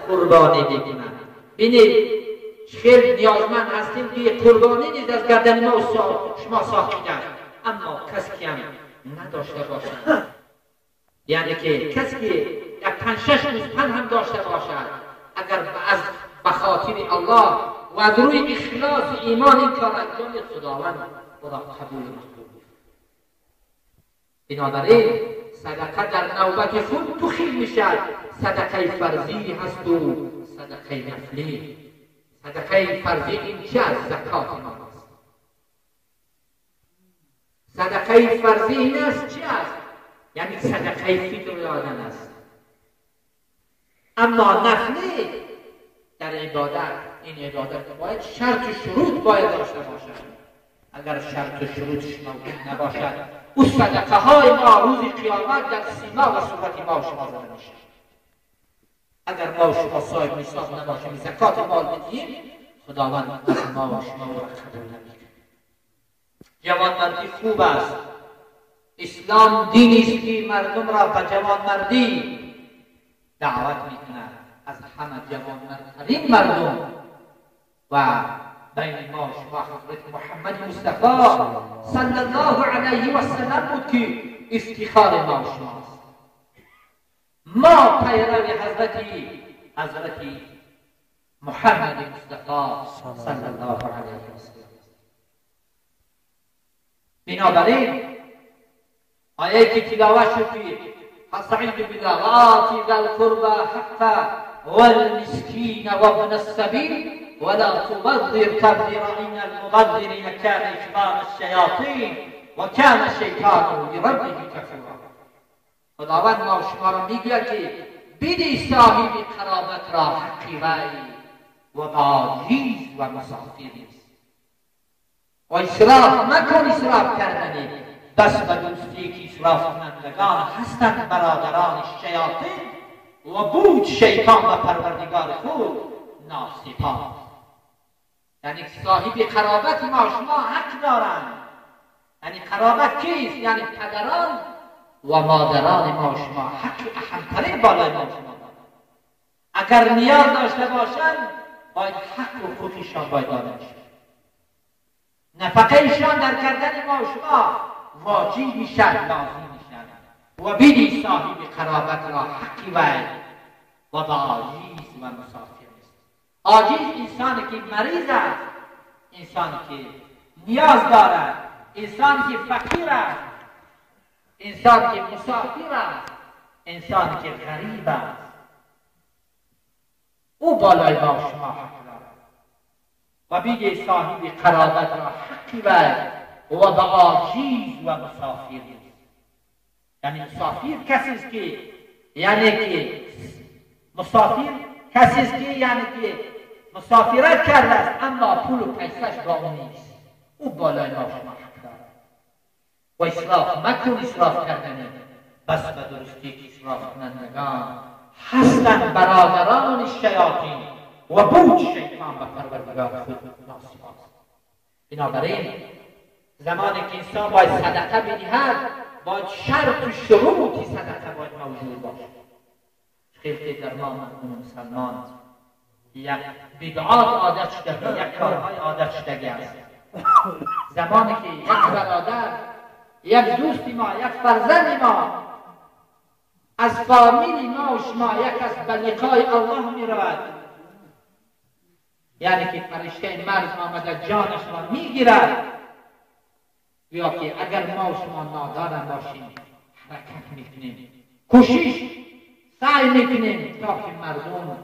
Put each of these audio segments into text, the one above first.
قربانی میکند. ببینید خیلی نیازمند هستیم که قربانی نیز از گردن ما و شما ساخته است. اما کسی که هم نداشته باشد، یعنی که کسی که یک 5-6 گوسفند هم داشته باشد، اگر از به خاطر الله و از روی اخلاص ایمان این کار انجام دهد، خداوند او را قبول مقبول. بنابراین صدقه در نوبت خود دو خیل میشد، صدقه فرضی هست و صدقه نفلی. صدقه فرضی این چه از زکات مال است. صدقه فرضی این است چه است؟ یعنی صدقه فطر دادن است. اما نفلی در عبادت، این عبادت باید شرط و شروط باید داشته باشد. اگر شرط و شروطش موجود نباشد، او صدقه های ما روز قیامت در سیما و صورت ما و شما زده میشه. اگر ما و شما صاحب نصاب نباشیم، زکات مال بدیم، خداوند از ما و شما او را قبول نمیکنه. جوانمردی خوب است. اسلام دینی است که مردم را به جوانمردی دعوت میکند. از همه جوانمردترین مردم و بین ما شما حضرت محمد مصطفی صلی الله علیه و سلم بود که افتخار ما و شماست. ما پیرو حضرت محمد مصطفی صلی الله علیه و سلم. بنابراین آیه که تلاوت شد که استعیذ بالله وآت ذا القربى حقه والمسكين وابن السبيل ولا تبذر تبذيرا إن المبذرين كان إخوان الشياطين وكان الشيطان لربه كفورا. خداوند ما شما را میگوید که بدی صاحب قرابت را حقی وی و با عاجز و مسافر نیست و اسراف مکن. اسراف کردنی بس به دوستی که اسراف کنندگان هستند برادران شیاطین و بود شیطان و پروردگار خود ناسپاس. یعنی صاحب قرابت ما شما حق دارند. یعنی قرابت کیست؟ یعنی پدران و مادران ما شما حق اهمترین بالای ما شما دارند. اگر نیاز داشته باشند باید حق و حقوقشان باید داده شود. نفقه ایشان در کردن ما شما واجب میشد، لازم میشد. و بدی صاحب قرابت را حقی وی و با عاجز و مسافر نیست. عاجز انسانی که مریض است، انسانی که نیاز دارد، انسانی که فقیر است، انسانی که مسافر است، انسانی که غریب است، او بالای ما شما حق دارد. و بیده صاحب قرابت را حقی وی و به عاجز و مسافر نیست. یعنی مسافر کسی است که یعنی که مسافر کسی است که یعنی که مسافرت کرده است اما پول و پیسش با او نیست، او بالای ما شما حق دارد. و اسراف مکن. اسراف کردنی بس به درستی که اسراف کنندگان هستند برادران شیاطین و بود شیطان به پروردگار خود ناسپاس. بنابراین زمانی که انسان باید صدقه بدهد، باید شرط و شروطی صدقه باید موجود باشد. خیلی در ما مردم مسلمان یک بدعات عادت شده، یک کارهای عادت شدگی است. زمانی که یک برادر، یک دوست ما، یک فرزند ما از فامیل ما و شما یک از به لقای الله می رود، یعنی که فرشته مرگ آمده جانش را می گیرد، یا که اگر ما و شما نادان باشیم حرکت میکنیم، کوشش سعی میکنیم تا که مردم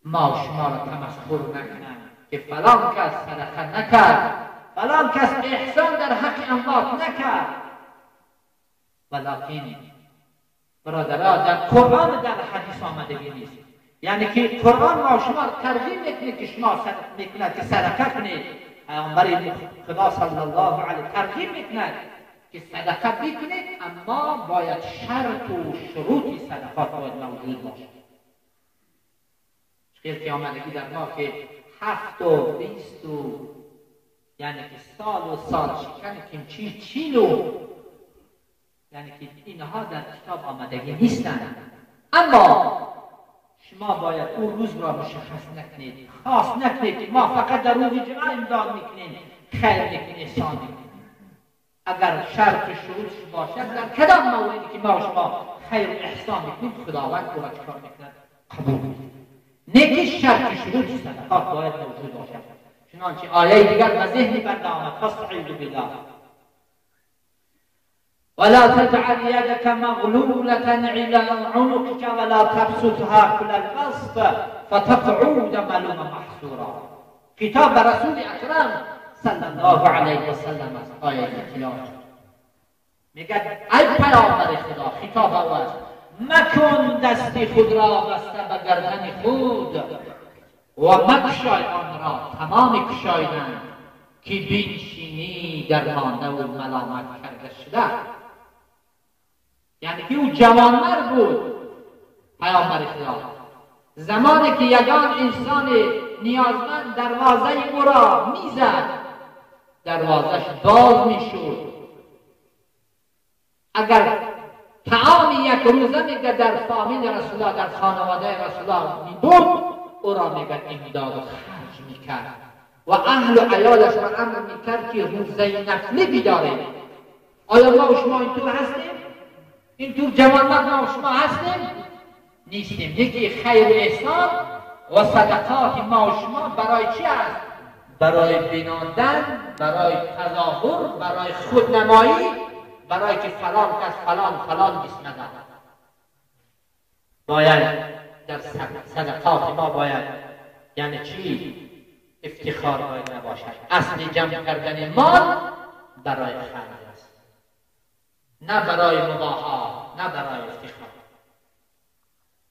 ما و شما را تمسخر نکنند که فلان کس صدقه نکرد، فلان کس احسان در حق اموات نکرد. ولیکن برادرها در قرآن در حدیث آمدگی نیست. یعنی که قرآن ما شما را ترغیب میکنه که شما میکند که صدقه کنید. پیامبر خدا صلی الله علیه ترغیب میکند که صدقه بکنید، اما باید شرط و شروطی صدقات باید موجود باشد. خیلی که آمدگی در ما که 7 و 20 و یعنی که سال و سال شکن کمچی چیلو، یعنی که اینها در کتاب آمدگی نیستند. اما شما باید اون روز را مشخص نکنید، خاص نکنید که ما فقط در روز جمعه امداد میکنیم، خیر میکنیم، احسان میکنیم. اگر شرط شروطش باشد در کدام موردی که ما شما خیر و احسان میکنیم خداوند او را چکار میکند؟ قبول میکند. نه که شرط شروط صدقات باید موجود باشد. چنانچه آیه دیگر به ذهن بنده آمد، فاستعیذ بالله ولا تجعل يدك مغلولة إلى عنقك ولا تبسطها كل البسط فتقعد ملوما محسورا. خطاب رسول اکرم صلی الله علیه و سلم است. آیه تلاوت میگه ای پیامبر خدا، خطاب او است، مکن دست خود را بسته به گردن خود و مکشای آن را تمام کشایدن که بنشینی درمانده و ملامت کرده شده. یعنی که او جوانمرد بود پیامبر خدا. زمانی که یگان انسان نیازمند دروازه او را میزد، دروازش باز میشد. اگر طعام یک روزه میگه در فامیل رسول الله، در خانواده رسول الله میبود، او را میگه امداد و خرج میکرد و اهل و عیالش را امر میکرد که روزه نفلی بیدارید. آیا ما و شما اینطور هستیم؟ اینطور جوانمرد ما و شما هستیم؟ نیستیم. یکی خیر و احسان و صدقات ما و شما برای چی است؟ برای بیناندن، برای تظاهر، برای خودنمایی، برای که فلان کس فلان فلان بسندن. باید در صدقات ما باید یعنی چی؟ افتخار باید نباشد. اصل جمع کردن مال برای خرج است، نه برای مباها، نه برای افتخار.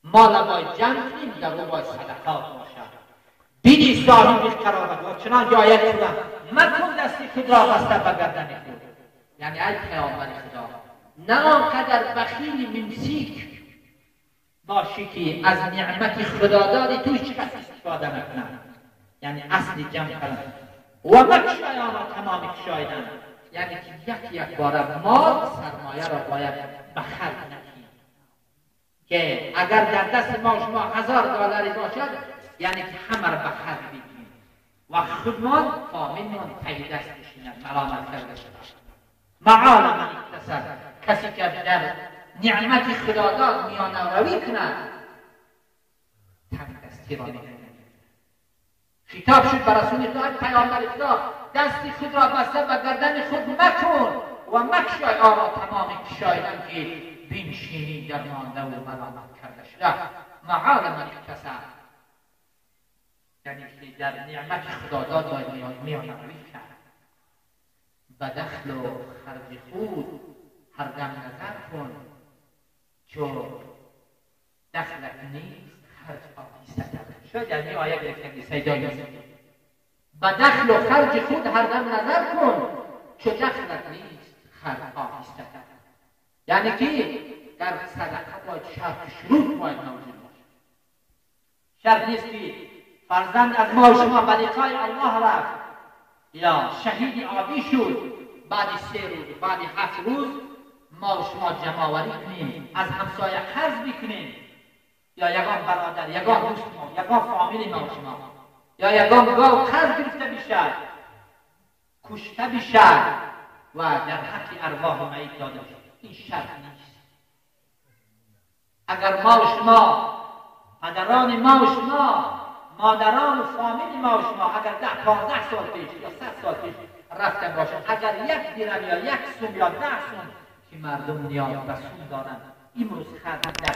مال باید جمع کنیم، در او باید صدقات باشد. بیدی صاحب قرابت و چنان که آیت خدا مکن دستی خود را بسته به گردن خود. یعنی ای پیامبر خدا، نه آنقدر بخیل ممسیک باشی که از نعمت خدا دادی تو هیچ کس استفاده نکنه. یعنی اصل جمع کردن و مکشای آن را تمام کشایدن، یعنی که یک یک باره مال سرمایه را باید به خرج ندهیم که اگر در دست ما شما $1000 باشد، یعنی که همه را به خرج بدیم و خودمان فامیلمان ته دست بشیند، ملامت کرده شود. معال من اکتسب، کسی که در نعمت خداداد میانه روی کند تنگ دستی را میکند. خطاب شد بر رسول خدا، پیامبر خدا، دست خود را بسته به گردن خود مکن و مکشای آن را تمام کشایدن که بنشینی در مانده و ملامت کرده شده. معال من اکتسب، یعنی که در نعمت خداداد باید میانه روی کرد. به دخل و خرج خود هر دم نظر کن، چون دخلت نیست خرج آهسته تر. شاید از این آیه گرفتن سیدای یوسفی. به دخل و خرج خود هر دم نظر کن، چون دخلت نیست خرج آهسته تر. یعنی که در صدقه باید شرط شروط باید موجود باشد. شرط نیست که فرزند از ما و شما به لقای الله رفت یا شهید آبی شد، بعد 3 روز بعد 7 روز ما و شما جمع‌آوری کنیم، از همسایه قرض بکنیم، یا یگان برادر، یگان دوست ما، یگان فامیل ما و شما، یا یگان گاو قرض گرفته بشد، کشته بشد و در حق ارواح میت داده بشد. این شرط نیست. اگر ما و شما، پدران ما و شما، مادران و فامیل ما و شما اگر 10 15 سال پیش یا 100 سال پیش رفتن باشد، اگر 1 درم یا 1 سوم یا 10 سوم که مردم نیاز به سوم دارند، امروز خرج در